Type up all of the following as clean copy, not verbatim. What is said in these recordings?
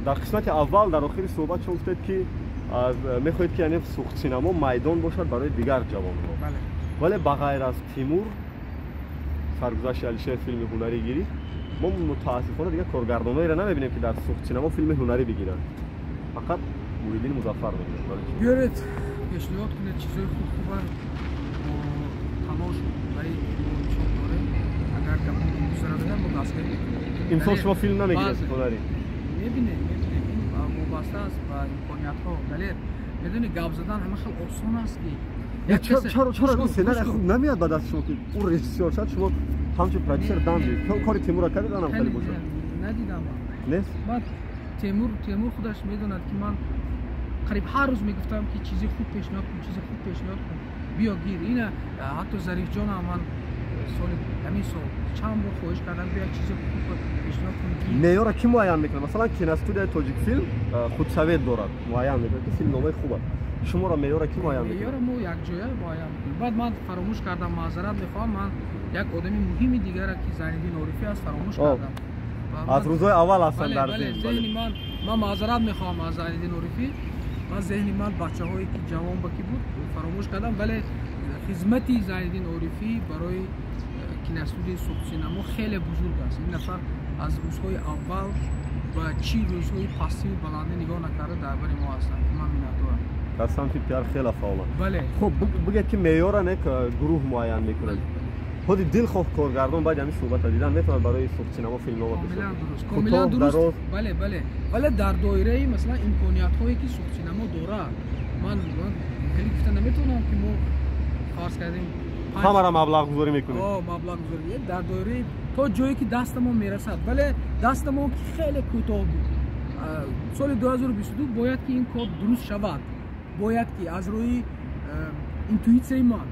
Дар қисмати аввал, дар охири суҳбат шумо гуфтед, ки мехоҳед, ки яъне Суғдсинамо майдон бошад барои дигар ҷавонҳо. Вале ба ғайр аз Тимур «Саргузашти Алишер» филми ҳунарӣ гирифт, мо мутаассифона дигар коргардонҳоеро намебинем, ки дар Суғдсинамо филми ҳунарӣ бигиранд. Фақат Муҳиддини Музаффар мегирад. Биёред, пешниҳод кунед чизҳои хуб, хуба бо талош барои мо дорем. Агар гапон гузарад, мо дастгирӣ мекунем. Имсол шумо филм намегиред ҳунарӣ? Мебинем, мебинем, ин вобаста аст ба имкониятҳо. Далер, медони, гап задан ҳама хел осон аст, ки Чаро сценарий хуб намеяд ба дасти шумо, ки ӯ режиссёр шад, шумо ҳамчун продюсер дам кори Тимура кардед, анам хеле бошад? Надидам. Нест. Ман Темур худаш медонад, ки ман қариб ҳар рӯз мегуфтам, ки чизи хуб пешниҳод кун, чизи хуб пешниҳод кун, биё гир. Ина ҳатто Зарифҷонам ман соли, ҳамин сол чанд бор хоҳиш кардам, биё, чизи хуб пешниҳод кун. Меъёра кӣ муайян мекунад? Масалан, киностудияи «Тоҷикфилм» худсовет дорад, муайян мекунад, ки филмномаи хуб аст. Шуморо меъёра кӣ муайян мекунад? Меъёра мо якҷоя муайян мекунем. Баъд ман фаромӯш кардам, маъзарат мехоҳам, ман як одами муҳими дигара, ки Зайниддин Орифӣ аст, фаромӯш кардам. Аз рӯзҳои аввал ҳастанд дар зеҳни ман. Ман маъзарат мехоҳам аз Зайниддин Орифӣ. Ман зеҳни ман бачаҳое, ки ҷавон ба ки буд, фаромӯш кардам, вале хизмати Зайниддин Орифӣ барои киностудияи Суғдсинамо хеле бузург аст. Ин нафар аз рӯзҳои аввал ва чӣ рӯзҳои пастиву баландӣ нигоҳ накарда, дар бари мо ҳастанд, ки ман миннатдорам. Дар самти пиар хеле фаъоланд. Бале. Хуб, бигӯед, ки меъёра не гурӯҳ муайян мекунад. Худи дилхоҳ коргардон баъди ҳамин суҳбата дидан метавонад барои Суғдсинамо филмнома? Комилан дуруст, бале, бале, вале дар доираи, масалан, имкониятҳое, ки Суғдсинамо дорад. Ман хеле гуфта наметавонам, ки мо, фарз кардем, ҳамара маблағгузорӣ мекунем. Маблағгузорӣ дар доираи то ҷое, ки дастамон мерасад, вале дастамон хеле кӯтоҳ буд. Соли 2022 бояд ки ин кор дуруст шавад, бояд ки аз рӯи интуитсияи ман.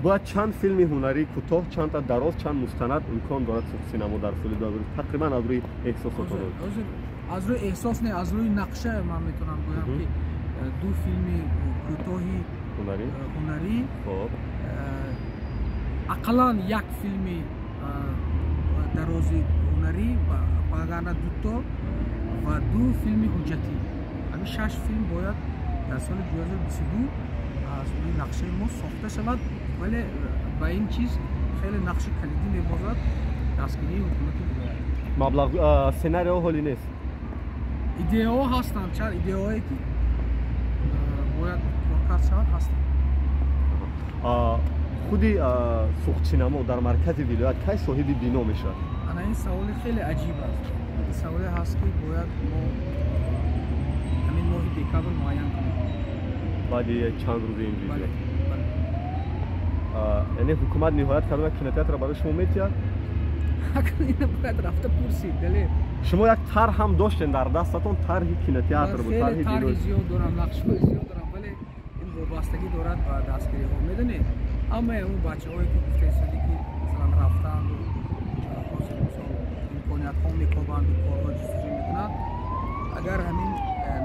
Бояд чанд филми ҳунарии кӯтоҳ, чандта дароз, чанд мустанад имкон дорад Суғдсинамо дар соли 2000, тақрибан аз рӯи эҳсосотон? Аз рӯи эҳсос не, аз рӯи нақша ман метавонам гӯям, ки ду филми кӯтоҳи ҳунарӣ, ақаллан як филми дарози ҳунарӣ, вагарна дуто, ва ду филми ҳуҷҷатӣ. Ҳамин шаш филм бояд дар соли 2022 аз рӯи нақшаи мо сохта шавад, вале ба ин чиз хеле нақши калидӣ мебозад дастгирии ҳукумати вилоят. Маблағ, сценарио ҳолӣ нест? Идеяҳо ҳастанд, чанд идеяҳое, ки бояд коркард шавад, ҳастанд. Худи Суғдсинамо дар маркази вилоят кай соҳиби бино мешавад? Ана ин саволи хеле аҷиб аст. Ин саволе ҳаст, ки бояд мо ҳамин моҳи декабр муайян кунем. Баъди чанд рӯзи ин видео, яъне ҳукумат ниҳоят кардам, кинотеатр барои шумо метиҳад? Ина бояд рафта пурсид, далер. Шумо як тарҳ ҳам доштем дар дастатон, тарҳи кинотеатр буд. Тарҳи зиёд дорам, нақшҳои зиёд дорам, вале ин вобастагӣ дорад ба дастгириҳо. Медонед, ҳамаи он бачаҳое, ки гуфтаистодӣ, ки масалан рафтанду ҳозир, мисол, имкониятҳо мекобанду корҳо ҷустуҷӯ мекунанд, агар ҳамин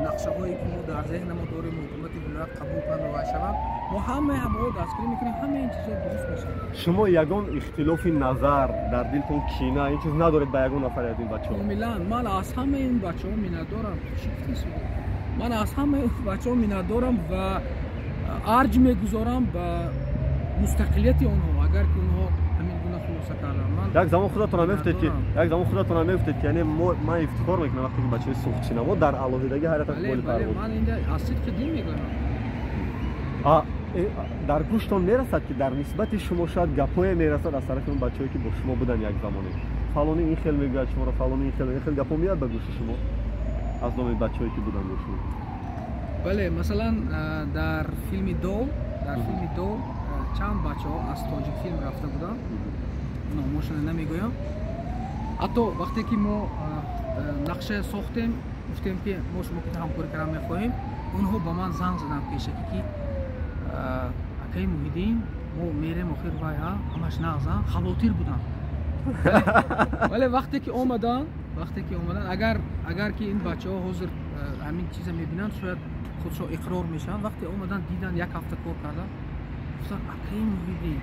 нақшаҳое, ки мо дар зеҳнамо дорем, ҳукумати вилоят қабул кунанд ва шаванд, мо ҳамаи ҳамаҳо дастгирӣ мекунем, ҳамаи ин чизҳо дуруст мешавад. Шумо ягон ихтилофи назар дар дилтон, кина, ин чиз надоред ба ягон нафаре аз ин бачаҳо? Комилан, ман аз ҳамаи ин бачаҳо миннатдорам. Чӣ гуфтесу? Ман аз ҳамаи бачаҳо миннатдорам ва арҷ мегузорам ба мустақилияти онҳо, агар ки онҳо ҳамин гуна хулоса карданд. Як замон худатонам мегуфтед, ки яъне ман ифтихор мекунам, вақте ки бачаҳои Суғдсинамо дар алоҳидагӣ ҳар як боли парвоз. Ман инда аз сидқи дил мегӯям. Дар гӯштон мерасад, ки дар нисбати шумо шояд гапҳое мерасад аз тарафи он бачаҳое, ки бо шумо буданд як замоне, фалони ин хел мегӯяд шуморо, фалони ин хел, ин хел гапҳо меяд ба гӯши шумо аз номи бачаҳое, ки буданд бо шумо? Бале, масалан, дар филми «Дол» чанд бачаҳо аз «Тоҷикфилм» рафта буданд, номошона намегӯям. Ҳатто вақте ки мо нақша сохтем, гуфтем, ки мо шумо ки ҳамкорӣ кардан мехоҳем, онҳо ба ман занг заданд пешакӣ, ки акаи Муҳиддин, мо мерем, охир вай ҳамаш нағза, хавотир буданд. Вале вақте ки омаданд, агар ки ин бачаҳо ҳозир ҳамин чиза мебинанд, шояд худшо иқрор мешаванд. Вақте омаданд, диданд, як ҳафта кор карданд, гуфтанд: «Акаи Муҳиддин,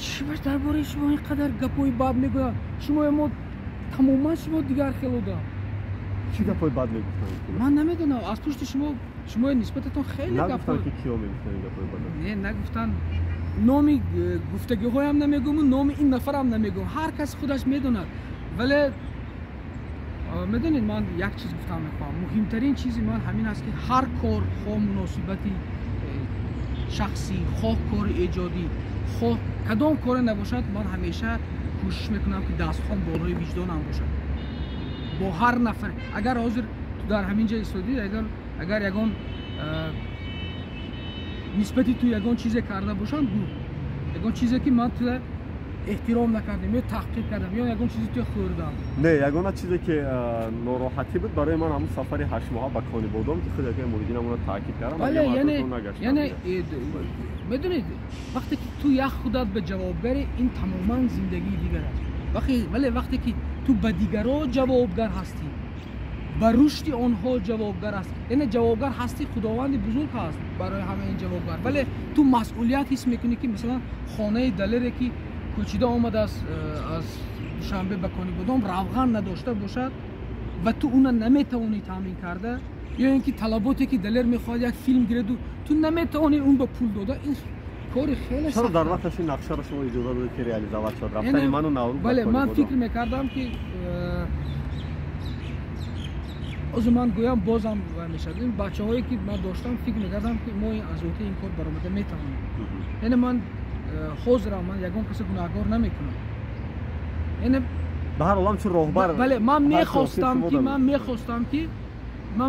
чӣ баш дар бораи шумо ин қадар гапҳои бад мегӯянд? Шумо мо Тамоман шумо дигар хел одам. Чӣ гапҳои бад мегуфтанд? Ман намедонам, аз пушти шумо шумо нисбататон хеле гапҳо нагуфтанд, ки киё мегуфтанд ин гапҳои бад? Не, нагуфтанд. Номи гуфтагиҳоям намегӯму номи ин нафарам намегӯм. Ҳар кас худаш медонад. Вале медонед, ман як чиз гуфтам мехоҳам. Муҳимтарин чизи ман ҳамин аст, ки ҳар кор, хоҳ муносибати шахсӣ, хоҳ кори эҷодӣ, хоҳ кадом коре набошад, ман ҳамеша кӯшиш мекунам, ки дастҳом болои виҷдонам бошад. Бо ҳар нафар, агар ҳозир ту дар ҳамин ҷа истодӣ, агар ягон нисбати ту ягон чизе карда бошам, гӯ. Ягон чизе ки ман тура эҳтиром накардем ё таҳқир кардам ё ягон чизи туя хӯрдам. Не, ягона чизе ки нороҳатӣ буд барои ман, ҳамун сафари 8 моҳа ба Конибодом, ки худ якои Муҳиддин ҳамонро таъкид кардам. Бале, яъне медонед, вақте ки ту як худат ба ҷавобгари, ин тамоман зиндагии дигар аст. Вале вақте ки ту ба дигаро ҷавобгар ҳастӣ, ба рушди онҳо ҷавобгар аст, яъне ҷавобгар ҳастӣ, Худованди бузург ҳаст барои ҳама ин ҷавобгар, вале ту масъулият ҳис мекунӣ, ки масалан хонаи Далере, ки кӯчида омадааст аз Душанбе ба Конибодом, равған надошта бошад ва ту уна наметавонӣ таъмин карда, ё ин ки талаботе ки Далер мехоҳад як филм гираду ту наметавонӣ он ба пул дода, ин кори хеле Чаро дар вақташ ин нақшаро шумо иҷоза додед, ки реализовать шуд рафтани ману Наврӯз? Бале, ман фикр мекардам, ки ҳозир ман гӯям, бозам вай мешавад. Ин бачаҳое ки ман доштам, фикр мекардам, ки мо аз ӯҳдаи ин кор баромада метавонем. Яъне ман ҳозирам ман ягон касе гунаҳгор намекунам, яъне Ба ҳар ҳол, ҳамчун роҳбар. Бале, ман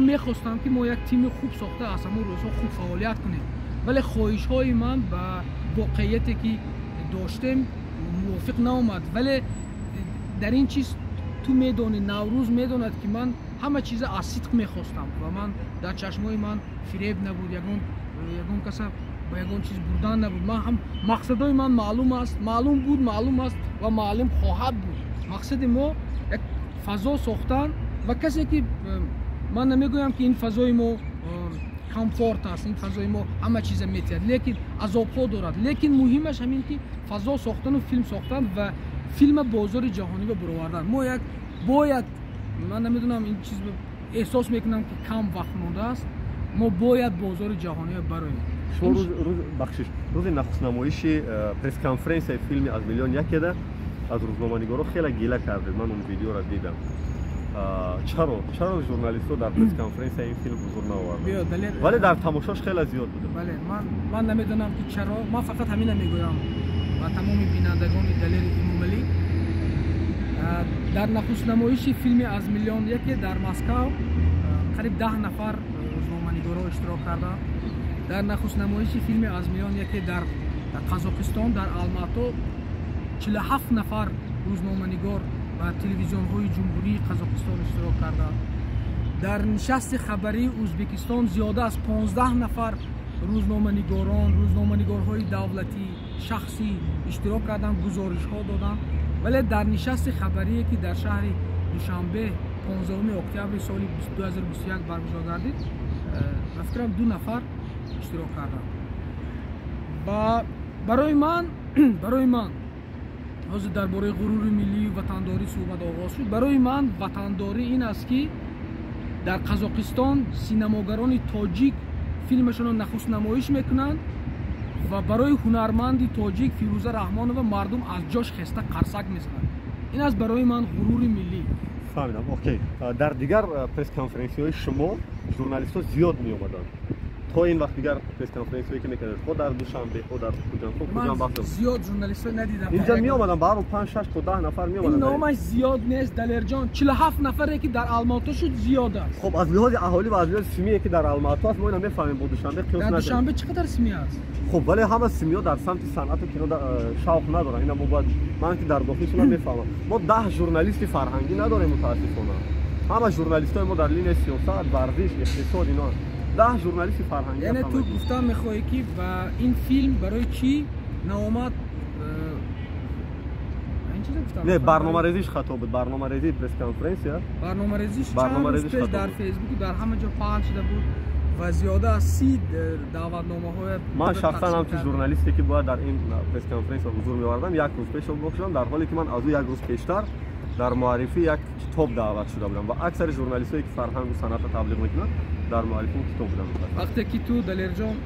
мехостам, ки мо як тими хуб сохта, аз ҳамон рӯзҳо хуб фаъолият кунем, вале хоҳишҳои ман ба воқеияте ки доштем мувофиқ наомад. Вале дар ин чиз ту медонӣ, Наврӯз медонад, ки ман ҳама чиза аз сидқ мехостам ва ман дар чашмои ман фиреб набуд, ягон каса ба ягон чиз бурдан набуд. Ман ҳам мақсадҳои ман маълум аст, маълум буд, маълум аст ва маълум хоҳад буд. Мақсади мо як фазо сохтан ва касе ки, ман намегӯям, ки ин фазои мо комфорт аст, ин фазои мо ҳама чиза метиҳад, лекин азобҳо дорад. Лекин муҳимаш ҳамин, ки фазо сохтану филм сохтан ва филма бозори ҷаҳонӣ ба баровардан. Мо як бояд, ман намедонам, ин чиз эҳсос мекунам, ки кам вақт мондааст, мо бояд бозори ҷаҳонӣ бароем. Шумо бахшиш, рӯзи нахустнамоиши пресс-конференсияи филми «Аз миллион якеда» аз рӯзноманигоро хеле гила кардед. Ман он видеоро дидам. Чаро журналистҳо дар пресс-конференсияи ин филм ҳузур наоварданд, вале дар тамошош хеле зиёд буда? Бале, ман намедонам, ки чаро. Ман фақат ҳамина мегӯям ба тамоми бинандагони Далери Эмомалӣ: дар нахустнамоиши филми «Аз миллион яке» дар Москав қариб 10 нафар рӯзноманигорҳо иштирок карданд. Дар нахустнамоиши филми «Аз миллион яке» дар Қазоқистон, дар Алмато, 47 нафар рӯзноманигор ва телевизионҳои Ҷумҳурии Қазоқистон иштирок карданд. Дар нишасти хабарии Ӯзбекистон зиёда аз 15 нафар рӯзноманигорон, рӯзноманигорҳои давлатӣ, шахсӣ иштирок карданд, гузоришҳо доданд. Вале дар нишасти хабарие, ки дар шаҳри Душанбе 15 октябри соли 2021 баргузор гардид, ба фикрам, ду нафар иштирок карданд. Ва барои ман ҳозир дар бораи ғурури миллию ватандорӣ суҳбат оғоз шуд. Барои ман ватандорӣ ин аст, ки дар Қазоқистон синамогарони тоҷик филмашонро нахуст намоиш мекунанд ва барои ҳунарманди тоҷик Фирӯза Раҳмонова мардум аз ҷош хеста қарсак мезананд. Ин аст барои ман ғурури миллӣ. Фаҳмидам, окей. Дар дигар пресс-конференсияҳои шумо журналистҳо зиёд меомаданд. То ин вақт дигар пресс-конференсияе ки мекардед, хо дар Душанбе, хо дар Хуҷанд, хо Хуҷанд вақт зиёд журналистҳо надидам. Инҷа меомаданд, ба ҳар ҳол панҷ, шаш то 10 нафар меомаданд. Ин номаш зиёд нест, Далерҷон. 47 нафаре, ки дар Алмато шуд, зиёд аст. Хоб, аз лиҳози аҳолӣ ва аз лиҳози СМИе, ки дар Алмато аст, мо ина мефаҳмем, бо Душанбе қиёс. Дар Душанбе чӣ қадар СМИ аст? Хуб, вале ҳама СМИҳо дар самти санъату кино шавқ надоранд. Ина мо бояд, ман ки дар дохилшона мефаҳмам, мо 10 журналисти фарҳангӣ надорем, мутаассифона. Ҳама журналистҳои мо дар линияи сиёсат, варзиш, иқтисод, ино. 10 журналисти фарҳангӣ. Яъне ту гуфтан мехоҳӣ, ки ба ин филм барои чӣ наомад? Не, барномарезиш хато буд, барномарезии пресс-конференсия. Барномарезиш чанд рӯз пеш дар Фейсбуку, дар ҳама ҷо паҳн шуда буд ва зиёда аз 30 даъватномаҳоя. Ман шахсан ҳамчун журналисте, ки бояд дар ин пресс-конференсия ҳузур меовардам, як рӯз пеш огоҳ шудам, дар ҳоле ки ман аз ӯ як рӯз пештар Дар муаррифии як китоб даъват шуда будам ва аксари журналистҳое ки фарҳангу санъатро таблиғ мекунанд дар муаррифии китоб буданд. Вақте ки ту, Далерҷон,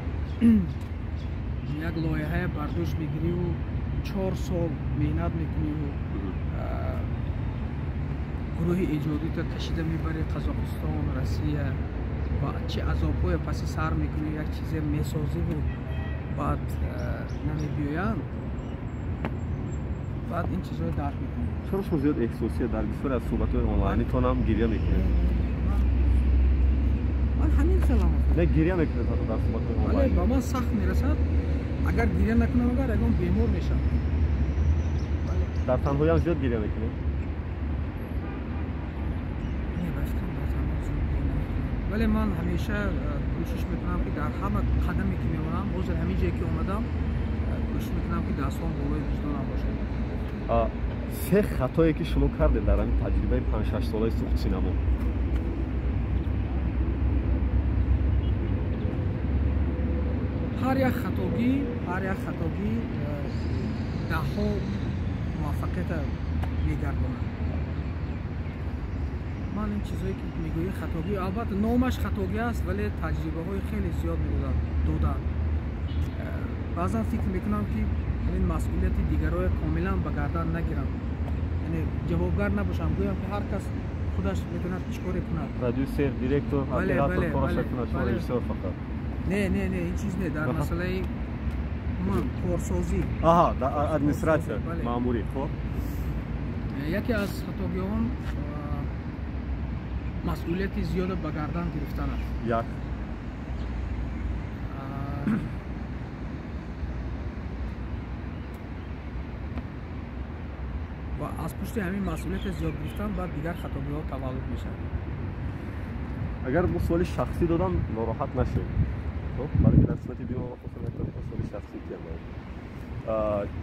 як лоиҳае бар дӯш мегириву 4 сол меҳнат мекуниву гурӯҳи эҷодита кашида мебари Қазоқистон, Россия ва чӣ азобҳое паси сар мекунӣ, як чизе месозиву баъд намебиёянд, баъд ин чизҳоро дарк мекунӣ. Чаро шумо зиёд эҳсосия дар бисёре аз суҳбатҳои онлайнитонам гиря мекунед? Ман ҳамин хелам. Не, гиря мекунед ҳатто дар суҳбатҳои онлайн. Бале, ба ман сахт мерасад. Агар гиря накунам, агар ягон бемор мешавам. Дар танҳоиам зиёд гиря мекунед? Не, ба фикрам дар танҳоӣ зиёд гиря намекунам. Вале ман ҳамеша кӯшиш мекунам, ки дар ҳама қадаме ки мемонам, ҳозир ҳамин ҷое ки омадам, кӯшиш мекунам, ки дастҳом болои виҷдонам бошад. Се хатое ки шумо кардед дар ҳамин таҷрибаи 5-6 солаи Суғд-синамо? Ҳар як хатогӣ даҳҳо муваффақията мегардонад. Ман ин чизҳое ки мегӯӣ хатогӣ, албатта номаш хатогӣ аст, вале таҷрибаҳои хеле зиёд доданд. Баъзан фикр мекунам, ки ҳамин масъулияти дигарое комилан ба гардан нагирам, яъне ҷавобгар набошам, гӯям ки ҳар кас худаш метавонад чӣ коре кунад. Продюсер, директор, оператор кораша кунад, шумо режиссёр фақат. Не, не, не, ин чиз не, дар масъалаи корсозӣ. Аҳа, дар администратсия, маъмурӣ. Хоб, яке аз хатогиҳон масъулияти зиёда ба гардан гирифтан аст. Як. Ва аз пушти ҳамин масъулияти зиёд гирифтан баъд дигар хатогиҳо таваллуд мешавад. Агар бо суоли шахсӣ додам, нороҳат нашед. Хоб, барои ки дар қисмати дуюм ма хостам як суоли шахсӣ кардам.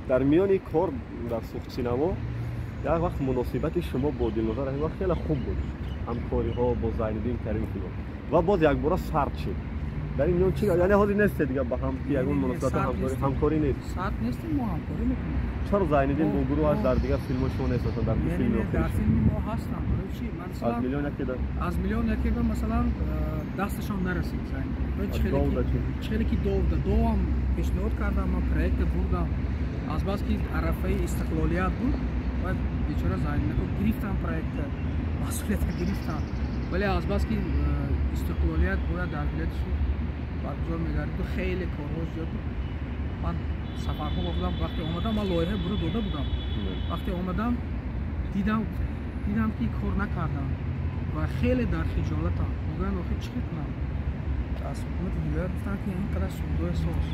Дар миёни кор дар Суғд-синамо як вақт муносибати шумо бо Дилноза Раҳимова хеле хуб буд. Ҳамкориҳо бо Зайниддин Каримов ва боз якбора сард шуд. Дар ин миён чӣ? Яъне ҳозир нестед дигар ба ҳам ки ягон муносибат ҳамкорӣ нест? Сард нестем, мо ҳамкорӣ мекунем. Чаро Зайниддин бо гурӯҳаш дар дигар филмҳои шумо нест, масалан дар ду филми охир? Дар филми мо ҳастанд. Барои чӣ? Аз миллион яке да? Аз миллион яке ба масалан дасташон нарасид Зайниддин. Чӣ ки Довда, Довам пешниҳод кардам, ман проекта бурдам. Аз бас ки арафаи истиқлолият буд, баъд бечора Зайниддин гирифтан проекта, масъулията гирифтан. Вале аз бас ки истиқлолият бояд дар вилояти Суғд баргузор мегардид, хеле корҳо зиёд буд. Ман сафарҳо будам, вақте омадам ман лоиҳа буру дода будам. Вақте омадам дидам ки кор накардам ва хеле дар хиҷолатам. Мегӯянд охир чӣ кунам? Аз ҳукумати вилоят гуфтанд ки ин қадар сурудҳои соз.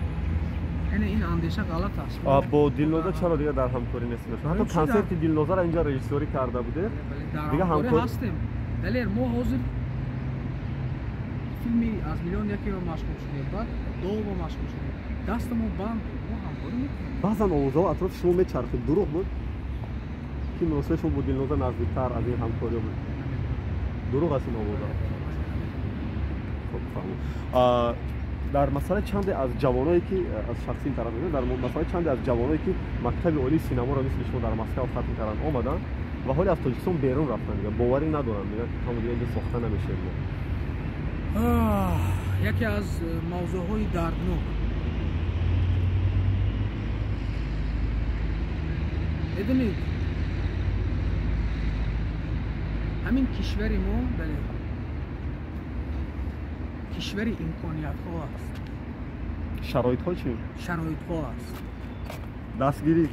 Яъне ин андеша ғалат аст. Бо Дилноза чаро дигар дар ҳамкорӣ нестед? Ҳатто консерти Дилнозаро инҷа режиссёрӣ карда будед. Дигар ҳамкорӣ ҳастем. Далер, мо ҳозир филми аз миллион якеро машғул шудем, баъд Довро машғул шудем. Дастамон банд буд, мо ҳамкорӣ мекунем. Баъзан овозҳо атрофи шумо мечархид. Дурӯғ буд ки муносибати шумо бо Дилноза наздиктар аз ин ҳамкориҳо буд? Дурӯғ аст ин овозҳо? Хоб, фаҳмид. Дар масъалаи чанде аз ҷавоное ки аз шахсии тараф мегӯям, дар масъалаи чанде аз ҷавоное ки мактаби олии синаморо мисли шумо дар Москва хатм карданд, омаданд ва ҳоле аз Тоҷикистон берун рафтанд, мегӯянд боварӣ надоранд, мегӯянд ки тамом дигар инҷо сохта намешавем мо. Яке аз мавзӯъҳои дарднок. Медонед, ҳамин кишвари мо, бале, кишвари имкониятҳо аст. Шароитҳо чӣ? Шароитҳо аст. Дастгирӣ?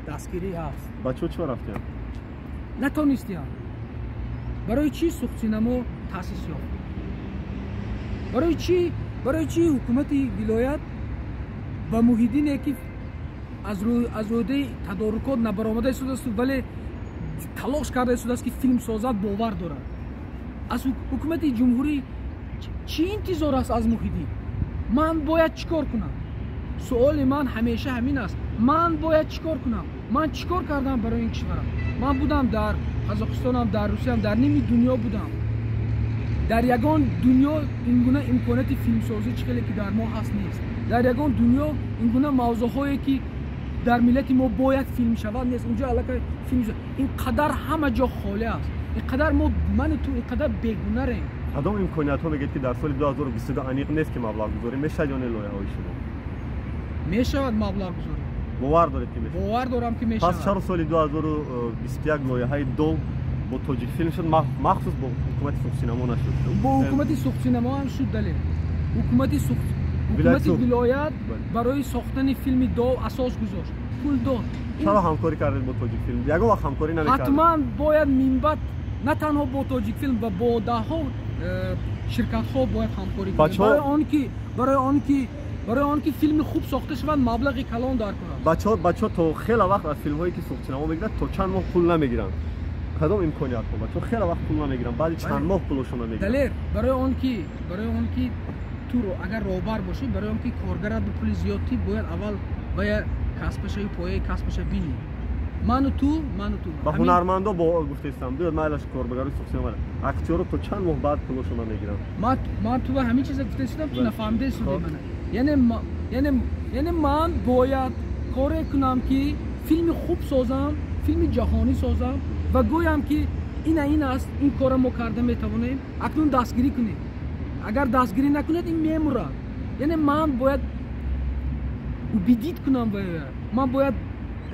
Дастгирӣ ҳаст. Бачаҳо чӣ рафтиянд? Натонистиянд. Барои чӣ Суғд-синамо таъсис ёфт? Барои чӣ ҳукумати вилоят ба Муҳиддине ки аз рӯдаи тадорукот набаромада истодааст, вале талош карда истодааст ки филм созад, бовар дорад? Аз ҳукумати ҷумҳурӣ чӣ интизор аст аз Муҳиддин? Ман бояд чӣ кор кунам? Суоли ман ҳамеша ҳамин аст. Ман бояд чӣ кор кунам? Ман чӣ кор кардам барои ин кишварам? Ман будам дар Қазоқистонам, дар Русиям, дар ними дунё будам. Дар ягон дунё ин гуна имконияти филмсозӣ чӣ хеле ки дар мо ҳаст нест. Дар ягон дунё ин гуна мавзӯъҳое ки дар миллати мо бояд филм шавад нест. Унҷо аллакай филм шуд. Ин қадар ҳама ҷо холӣ аст, ин қадар мо, ману ту, ин қадар беҳунарем. Кадом имкониятҳо мегӯед, ки дар соли 2022 аниқ нест, ки маблағгузорӣ мешавад ё не лоиҳаҳои шумо? Мешавад маблағгузорӣ. Бовар доред, ки мешавад? Бовар дорам, ки мешавад. Пас чаро соли 2021 лоиҳаи Дов бо Тоҷикфилм шуд, махсус бо ҳукумати Суғдсинамо нашуд? Бо ҳукумати Суғдсинамо ҳам шуд, далел. Ҳукумати вилоят барои сохтани филми Дов асос гузошт, пул дод. Чаро ҳамкорӣ кардед бо Тоҷикфилм? Ягон вақт ҳамкорӣ намекардед? Ҳатман бояд минбаъд на танҳо бо Тоҷикфилм ва бо даҳҳо ширкатҳо бояд ҳамкорӣ кунем, барои он ки филми хуб сохта шавад, маблағи калон дар кор аст. Бачаҳо то хеле вақт аз филмҳое, ки Суғдсинамо мегирад, то чанд моҳ пул намегиранд. Кадом имкониятҳо? Бачаҳо хеле вақт пул намегиранд, баъди чанд моҳ пулошонро мегиранд. Далер, барои он ки ту агар роҳбар бошӣ, барои он ки коргарат ба пули зиёд тӣ, бояд аввал вая касбаша, пояи касбаша бинӣ. Ману ту Ба ҳунармандо бо гуфтестам, биёд, майлаш корбагарои Суғдсинамо, актёро то чанд моҳ баъд пулошонро мегиранд. Ман ту ба ҳамин чиза гуфтестам, ту нафаҳмида истоди мана. Яъне ман бояд коре кунам, ки филми хуб созам, филми ҷаҳонӣ созам ва гӯям, ки ина ин аст, ин кора мо карда метавонем, акнун дастгирӣ кунед. Агар дастгирӣ накунед, ин мемурад. Яъне ман бояд убедить кунам ва ман бояд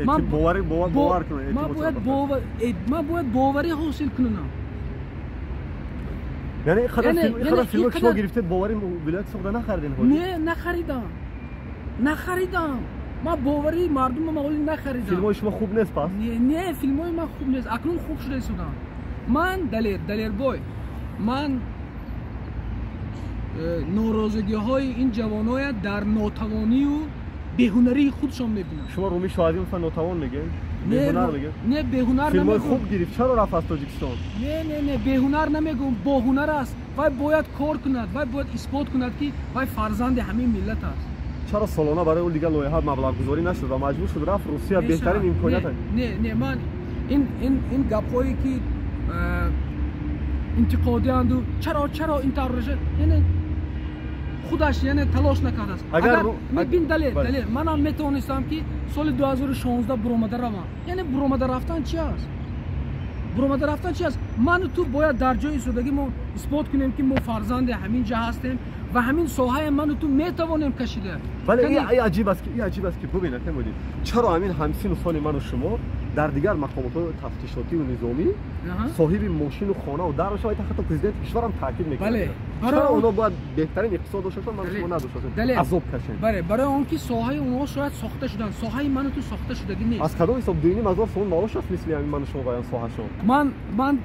ман бояд боварӣ ҳосил кунам. Яъне қадар филмо ки шумо гирифтед, бовари вилояти Суғда нахаридин? Не, нахаридам, нахаридам. Ман бовари мардума ман ҳоли нахаридам. Филмои шумо хуб нест пас? Не, филмои ман хуб нест. Акнун хуб шуда истодам. Ман Далер, Далербой, ман норозигиҳои ин ҷавоноя дар нотавонию беҳунарии худшон мебинам. Шумо Руми Шоҳазимова нотавон мегӯед? Беҳунар мегӯед? Не, беҳунар. Филмои хуб гирифт, чаро рафт аз Тоҷикистон? Не, беҳунар намегӯм, боҳунар аст. Вай бояд кор кунад, вай бояд исбот кунад, ки вай фарзанди ҳамин миллат аст. Чаро солона барои ӯ дигар лоиҳа маблағгузорӣ нашуд ва маҷбур шуд рафт Русия, беҳтарин имконият? Не, ман ин гапҳое, ки интиқодианду чаро ин тавр, яъне худаш, яъне талош накардааст. Агар бин, Далер, Далер, манам метавонистам, ки соли 2016 буромада равам. Яъне буромада рафтан чи аст? Буромада рафтан чи аст? Ману ту бояд дар ҷои истодагӣ мо исбот кунем, ки мо фарзанди ҳамин ҷа ҳастем ва ҳамин соҳае ману ту метавонем кашида. Вале аҷиб аст, ки бубинед, Мудин, чаро ҳамин ҳамсину соли ману шумо дар дигар мақомотҳои тафтишотию низомӣ соҳиби мошину хонаву дар мешавад, ҳатто президенти кишварам таъкид мекунад. Чаро онҳо бояд беҳтарин иқтисод дошта бошанд, ману шумо надошта бошем, азоб кашем? Бале, барои он ки соҳаи онҳо шояд сохта шуданд, соҳаи ману ту сохта шудагӣ нест. Аз кадом ҳисоб 2500 сомон маош аст, мисли ҳамин ману шумо баян соҳашон? Ман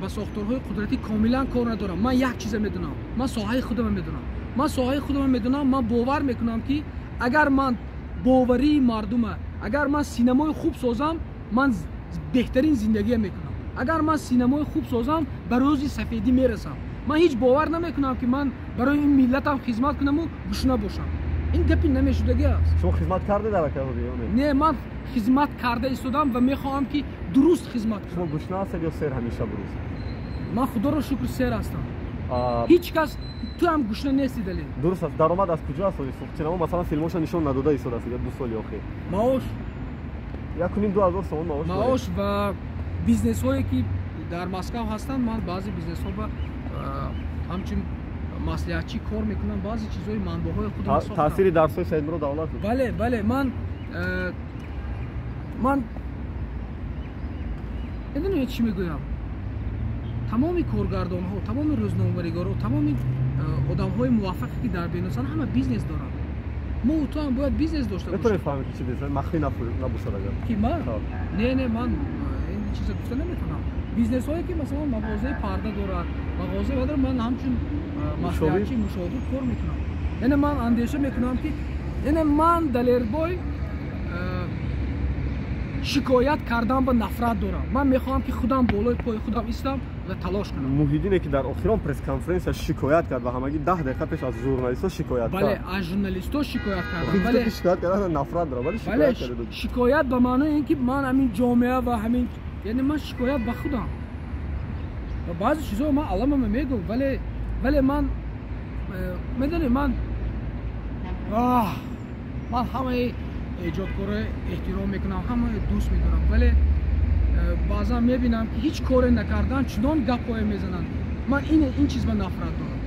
ба сохторҳои қудратӣ комилан кор надорам. Ман як чиза медонам: ман соҳаи худама медонам, ман соҳаи худама медонам. Ман бовар мекунам, ки агар ман боварии мардума, агар ман синамои хуб созам, ман беҳтарин зиндагия мекунам. Агар ман синамои хуб созам, ба рӯзи сафедӣ мерасам. Ман ҳеҷ бовар намекунам, ки ман барои ин миллатам хизмат кунаму гушна бошам. Ин гапи намешудагӣ аст. Шумо хизмат карде дар Не, ман хизмат карда истодам ва мехоҳам, ки дуруст хизмат кунам. Шумо гушна ҳастед ё сер ҳамеша буруз? Ман, худоро шукр, сер ҳастам. Ҳеҷ кас, ту ҳам гушна нести, Далел. Дуруст аст. Даромад аз куҷо аст? Синамо, масалан, филмоша нишон надода истодааст 2 соли охир. Маош. 1,5-2 ҳазор сомон маош? Маош ва бизнесҳое, ки дар Москав ҳастанд. Ман баъзе бизнесҳо ба ҳамчун маслиҳатчӣ кор мекунам, баъзе чизҳои манбаъҳои худро. Таъсири дарсҳои Саидмурод Давлат? Бале, ман медонед, чӣ мегӯям? Тамоми коргардонҳо, тамоми рӯзноманигарҳо, тамоми одамҳои муваффақе, ки дар бенусанд, ҳама бизнес доранд. Мо ту ҳам бояд бизнес дошта бошем. Метавонем фаҳмем, ки чӣ бизнес? Махфӣ набошад агар. Ки ман? Не, ман ин чиза гуфта наметавонам. Бизнесҳое, ки масалан мағозаи парда дорад, мағоза дорад, ман ҳамчун маслиҳатчи, мушовир кор мекунам. Яъне ман андеша мекунам, ки яъне ман, Далербой, шикоят кардан ба нафрат дорам. Ман мехоҳам, ки худам болои пои худам истам ва талош кунам. Муҳиддине, ки дар охирон пресс-конференсия шикоят кард ва ҳамагӣ 10 дақиқа пеш аз журналистҳо шикоят кард. Бале, аз журналистҳо шикоят кардам. Бале, шикоят кардан нафрат дорам, вале шикоят кард. Шикоят ба маънои ин ки ман ҳамин ҷомеа ва ҳамин, яъне ман шикоят ба худам ва баъзе чизҳо ман аламама мегӯм, вале ман медонӣ, ман ҳамаи эҷодкорро эҳтиром мекунам, ҳамаро дӯст медорам, вале баъзан мебинам ки ҳеҷ коре накардан чунон гапҳое мезананд. Ман ин чиз ба нафрат дорам.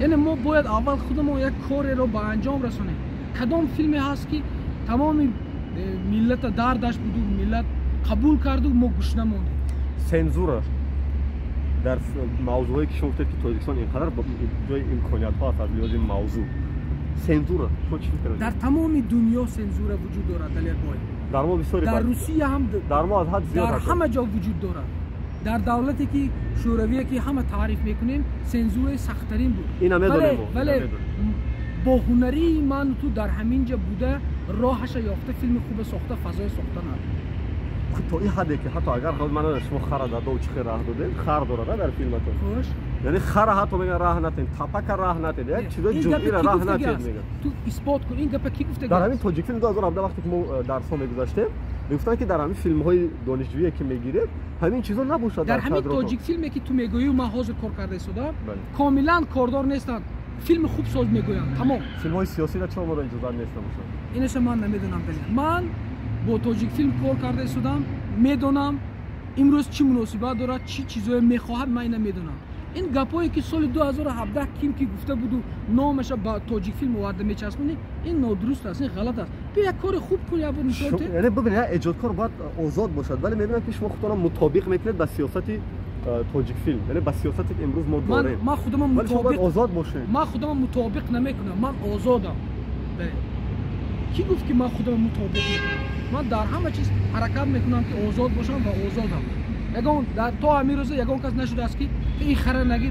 Яъне мо бояд аввал худамон як кореро ба анҷом расонем. Кадом филме ҳаст ки тамоми миллата дардаш буду, миллат қабул карду, мо гӯш намондем? Сензура дар мавзӯъҳое ки шумо гуфтед, ки Тоҷикистон ин қадар ҷои имкониятҳо аст аз лиҳози мавзӯъ, сензура шумо чӣ фикр? Дар тамоми дунё сензура вуҷуд дорад, Далербой. Дар мо бисёре, дар Русия ҳам, дар мо аз ҳад зиёд, дар ҳама ҷо вуҷуд дорад. Дар давлате ки шӯравие ки ҳама таъриф мекунем, сензураи сахттарин буд. Ина медонем. Вале бо ҳунарии ману ту дар ҳамин ҷа буда, роҳаша ёфта, филми хубе сохта, фазое сохта надод. То ин ҳадде ки ҳатто агар ман шумо хара дадо чӣ хел раҳ додем, хар дорад дар филматон. Хуш, яъне хара ҳатто мегӯян раҳ натен, тапака раҳ натен, як чизои ҷузъиро раҳ натен мегӯян. Ту исбот кун, ин гапа ки гуфтаги? Дар ҳамин Тоҷикфилм 2017 вақте ки мо дарсҳо мегузаштем, мегуфтанд, ки дар ҳамин филмҳои донишҷӯие ки мегиред, ҳамин чизо набошад. Дар ҳамин Тоҷикфилме ки ту мегӯӣ, ман ҳозир кор карда истодам, комилан кордор нестанд, филми хуб соз мегӯянд, тамом. Филмҳои сиёсиро чаро моро иҷозат нест набошад? Инаша ман намедонам. Ман бо Тоҷикфилм кор карда истодам, медонам имрӯз чӣ муносибат дорад, чӣ чизое мехоҳад, ман ина медонам. Ин гапҳое ки соли 2017 ким ки гуфта буду, номаша ба Тоҷикфилм оварда мечаспонӣ, ин нодуруст аст, ин ғалат аст. Бия, як кори хуб кун, як бор нишон. Яъне бибинед, як эҷодкор бояд озод бошад, вале мебинам, ки шумо худтонро мутобиқ мекунед ба сиёсати Тоҷикфилм, яъне ба сиёсате ки имрӯз мо дорем. Ман худамро мутобиқ озод бошед. Ман худамро мутобиқ намекунам, ман озодам. Кӣ гуфт, ки ман худамро мутобиқ мекунам? Ман дар ҳама чиз ҳаракат мекунам, ки озод бошам, ва озодам. Ягон то ҳамин рӯза ягон кас нашудааст, ки ин хара нагӣ.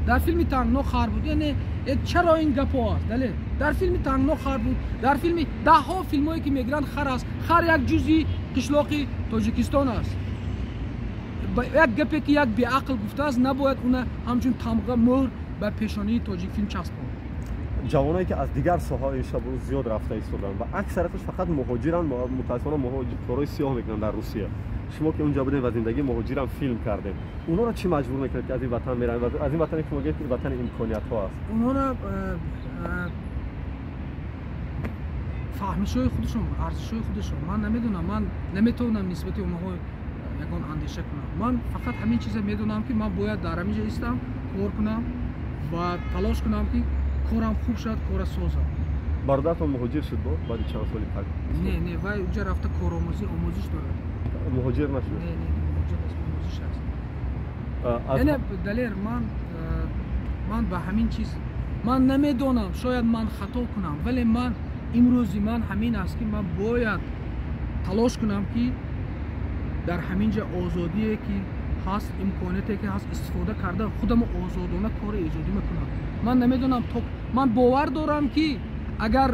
Дар филми Тангно хар буд. Яъне чаро ин гапҳо аст, дале? Дар филми Тангно хар буд, дар филми даҳҳо филмҳое ки мегиранд, хар аст. Хар як ҷузъи қишлоқи Тоҷикистон аст. Як гапе ки як беақл гуфтааст, набояд уна ҳамчун тамға, мӯҳр ба пешонии Тоҷикфилм часпонд. Ҷавоное ки аз дигар соҳаҳои шабу зиёд рафта истоданд ва аксарияташ фақат муҳоҷиранд, мутаассифона муҳоҷир корҳои сиёҳ мекунанд дар Русия. Шумо ки унҷа будем ва зиндагии муҳоҷирам филм кардем, онҳоро чӣ маҷбур мекунад, ки аз ин ватан мераванд, аз ин ватане ки мегӯяд, ки ватани имкониятҳо аст? Онҳоро фаҳмишҳои худашон, арзишҳои худашон. Ман намедонам, ман наметавонам нисбати онҳо ягон андеша кунам. Ман фақат ҳамин чиза медонам, ки ман бояд дар ҳамин ҷо истам, кор кунам ва талош кунам, ки корам хуб шавад, кора созам. Бародаратон муҳоҷир шуд бо баъди чанд соли так? Не, не, вай уҷа рафта коромӯзӣ, омӯзиш дорад. Муҳоҷир нашуд? Не, не, муҳоҷир нест, омӯзиш аст. Яъне, Далер, ман ба ҳамин чиз ман намедонам, шояд ман хато кунам, вале ман имрӯзи ман ҳамин аст, ки ман бояд талош кунам, ки дар ҳамин ҷа озодие ки ҳаст, имконияте ки ҳаст, истифода карда, худамо озодона кори эҷодӣ мекунам. Ман намедонам, то ман бовар дорам, ки агар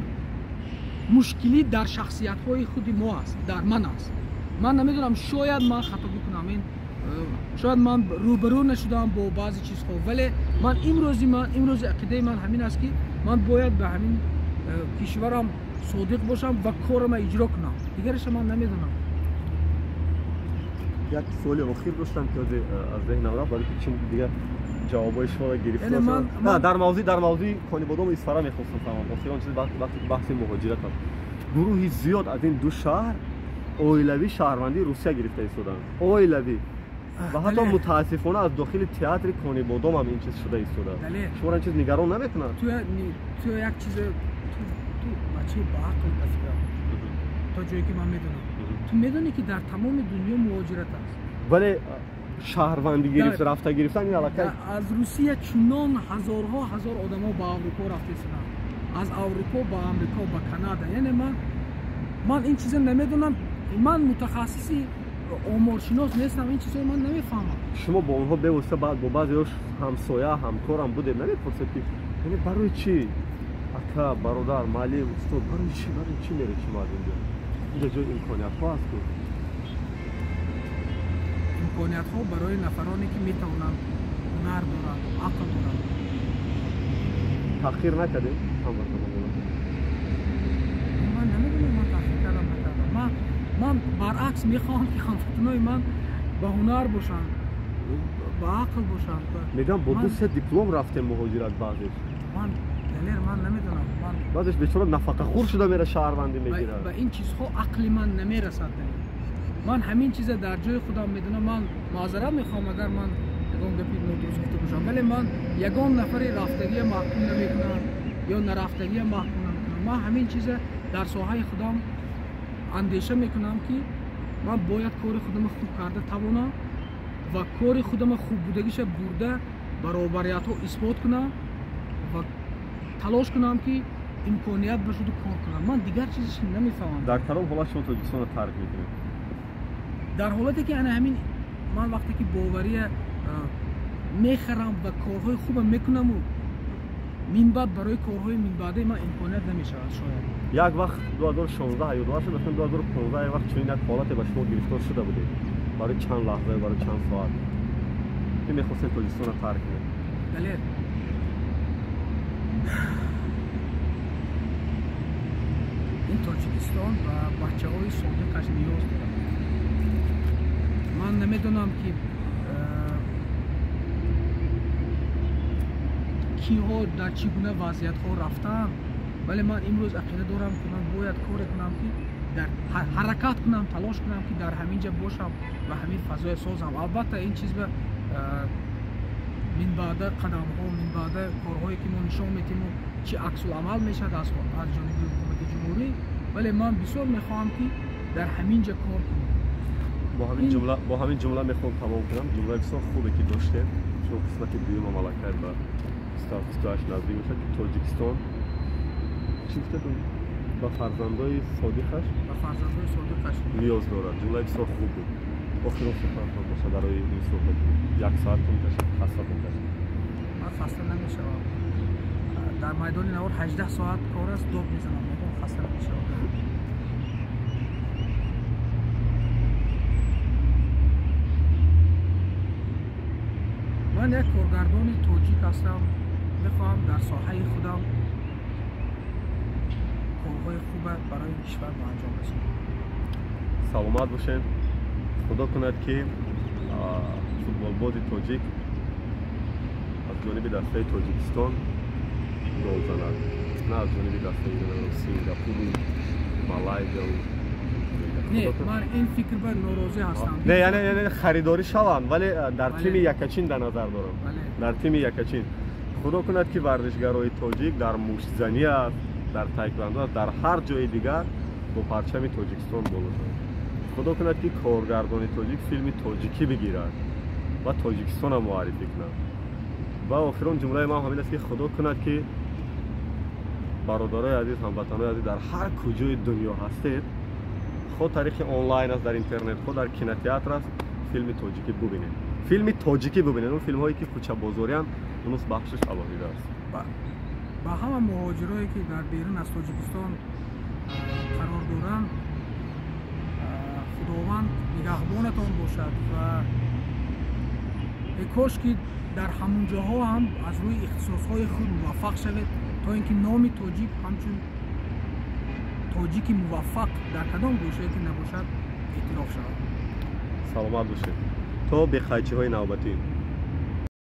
мушкилӣ дар шахсиятҳои худи мо аст, дар ман аст. Ман намедонам, шояд ман хатогӣ кунам, ин шояд ман рӯбарӯ нашудам бо баъзе чизҳо, вале ман имрӯзи ман, имрӯзи ақидаи ман ҳамин аст, ки ман бояд ба ҳамин кишварам содиқ бошам ва корама иҷро кунам. Дигараша ман намедонам. Як суоли охир доштам, ки аз зеҳнам рафт, барои ки чун дигар ҷавобҳои шуморо гирифта. Дар мавзӯи Конибодому Исфара мехостам фаҳмам. Охирон чиз, вақте ки баҳси муҳоҷират аст, гурӯҳи зиёд аз ин ду шаҳр оилавӣ шаҳрвандии Русия гирифта истоданд, оилавӣ, ва ҳатто мутаассифона аз дохили театри Конибодом ҳам ин чиз шуда истодааст. Шуморо ин чиз нигарон намекунад? Ту як чизе, ту бачаи баақл, ба фикрам, то ҷое ки ман медонам. Ту медонӣ, ки дар тамоми дунё муҳоҷират аст. Вале шаҳрвандӣ гирифт, рафта гирифтан ин аллакай. Аз Русия чунон ҳазорҳо ҳазор одамо ба Аврупо рафта истоданд, аз Аврупо ба Амрико, ба Канада. Яъне ман ин чиза намедонам, ман мутахассиси оморшинос нестам, ин чизҳоро ман намефаҳмам. Шумо бо онҳо бевосита, бо баъзеҳош ҳамсоя, ҳамкорам будем, намепурсед, ки яъне барои чӣ, ака, бародар, муаллим, устод, барои чӣ меред шумо аз инҷо? Инҷо ҷои имкониятҳо аст ку. Имкониятҳо барои нафароне, ки метавонанд, ҳунар доранд, ақл доранд. Таҳқир накардем ҳамватанонро? Ман намедонам, ман таҳқир кардам, накардам. Ман баръакс мехоҳам, ки ҳамватанои ман ба ҳунар бошанд, ба ақл бошанд. Мегӯям, бо ду се диплом рафтем муҳоҷират баъзеш. Ман Далер, ман намедонам. Баъзеш бечора нафақахӯр шуда мера шаҳрвандӣ мегирад. Ба ин чизҳо ақли ман намерасад. Далер, ман ҳамин чиза дар ҷои худам медонам. Ман маъзарат мехоҳам, агар ман ягон гапи нодуруст гуфта бошам, вале ман ягон нафари рафтагия маҳкум намекунам ё нарафтагия маҳкум намекунам. Ман ҳамин чиза дар соҳаи худам андеша мекунам, ки ман бояд кори худама хуб карда тавонам ва кори худама хуб будагиша бурда баробариятҳо исбот кунам ва талош кунам, ки имконият бошаду кор кунам. Ман дигар чизиш намефаҳмам. Дар кадом ҳолат шумо Тоҷикистонро тарк мекунед? Дар ҳолате ки ана ҳамин ман вақте ки бовария мехарам ва корҳои хуба мекунаму минбаъд барои корҳои минбаъдаи ман имконият намешавад. Шояд як вақт 2016 ёдовар шуд, 2015 як вақт чунин як ҳолате ба шумо гирифтор шуда будед барои чанд лаҳза, барои чанд соат, ки мехостед Тоҷикистонро тарк кунед. Далер, ин Тоҷикистон ба бачаҳои содиқаш ниёз дорад. Ман намедонам, ки киҳо дар чӣ гуна вазъиятҳо рафтаанд, вале ман имрӯз ақида дорам, ки ман бояд коре кунам, ки дар ҳаракат кунам, талош кунам, ки дар ҳамин ҷа бошам ва ҳамин фазоя созам. Албатта, ин чиз ба минбаъда қадамҳо, минбаъда корҳое, ки мо нишон метиҳему, чӣ аксуламал мешавад аз ҷониби ҳукумати ҷумҳурӣ, вале ман бисёр мехоҳам, ки дар ҳамин ҷа кор кунам. Бо ҳамин ҷумла мехоҳам тамом кунам. Ҷумлаи бисёр хубе, ки доштем, чун қисмати дуюм малакай ба 28 наздик мешавад, ки Тоҷикистон чӣ гуфтед, ба фарзандои содиқаш ниёз дорад. Ҷумлаи бисёр хуб буд. Охирон суханатон бошад барои ин суҳбат. Як соат тун кашид, хастатон кашид. Ман хаста намешавам. Дар майдони навор 18 соат кор аст, дод мезанам, мегӯям хаста намешавам. Ман як коргардони тоҷик ҳастам, мехоҳам дар соҳаи худам корҳои хуба барои кишвар ба анҷом расонам. Саломат бошед. Худо кунад, ки футболбози тоҷик аз ҷониби дастаи Тоҷикистон гол занад, на аз ҷониби дастаи Сингапуру, Малайзияву. Не, ман ин фикр ба норозӣ ҳастам. Не, яъне харидорӣ шаванд, вале дар тими якачин дар назар дорам. Дар тими якачин. Худо кунад, ки варзишгарои тоҷик дар муштзанӣ аст, дар таеквондо аст, дар ҳар ҷои дигар бо парчами Тоҷикистон боло шаванд. Худо кунад, ки коргардони тоҷик филми тоҷикӣ бигирад ва Тоҷикистонро муаррифӣ кунад. Ва охирон ҷумлаи ман ҳамин аст, ки Худо кунад, ки бародарои азиз, ҳамватанои азиз, дар ҳар куҷои дунё ҳастед, хо тариқи онлайн аст, дар интернет, хо дар кинотеатр аст, филми тоҷикӣ бубинед. Филми тоҷикӣ бубинед. Он филмҳое, ки кӯчабозорианд, онус бахшиш алоҳида аст. Ба ҳама муҳоҷирое, ки дар берун аз Тоҷикистон қарор доранд, Худованд нигаҳбонатон бошад ва кош ки дар ҳамон ҷоҳо ҳам аз рӯи ихтисосҳои худ муваффақ шавед, то ин ки номи тоҷик ҳамчун тоҷики муваффақ дар кадом гӯшае ки набошад эътироф шавад. Саломат бошед. То беқайчиҳои навбатӣ.